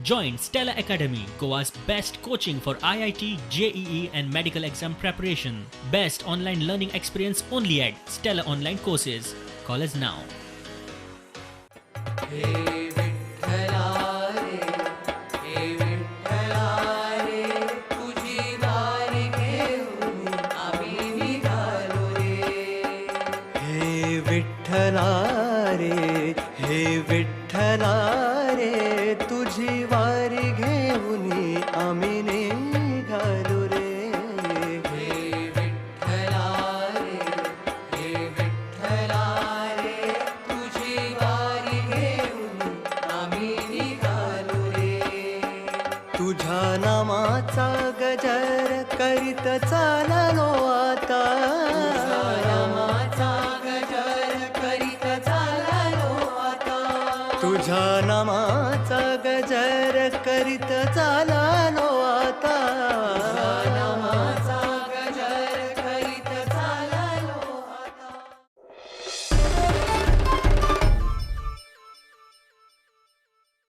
Join Stella Academy, Goa's best coaching for IIT, JEE, and medical exam preparation. Best online learning experience only at Stella Online Courses. Call us now. हे विठ्ठला रे, हे विठ्ठला रे, तुझी वारी घेऊन आम्ही निघालो रे. हे विठ्ठला रे, हे विठ्ठला रे, तुझी वारी घेऊन आम्ही निघालो रे. हे विठ्ठला रे, हे विठ्ठला रे, तुझी वारी घेऊन आम्ही निघालो रे. तुझ्या नामाचा गजर करीत चाललो आता. तुझ्या नामाचा गजर करीत चाललो आता. तुझ्या नामाचा गजर करीत चाललो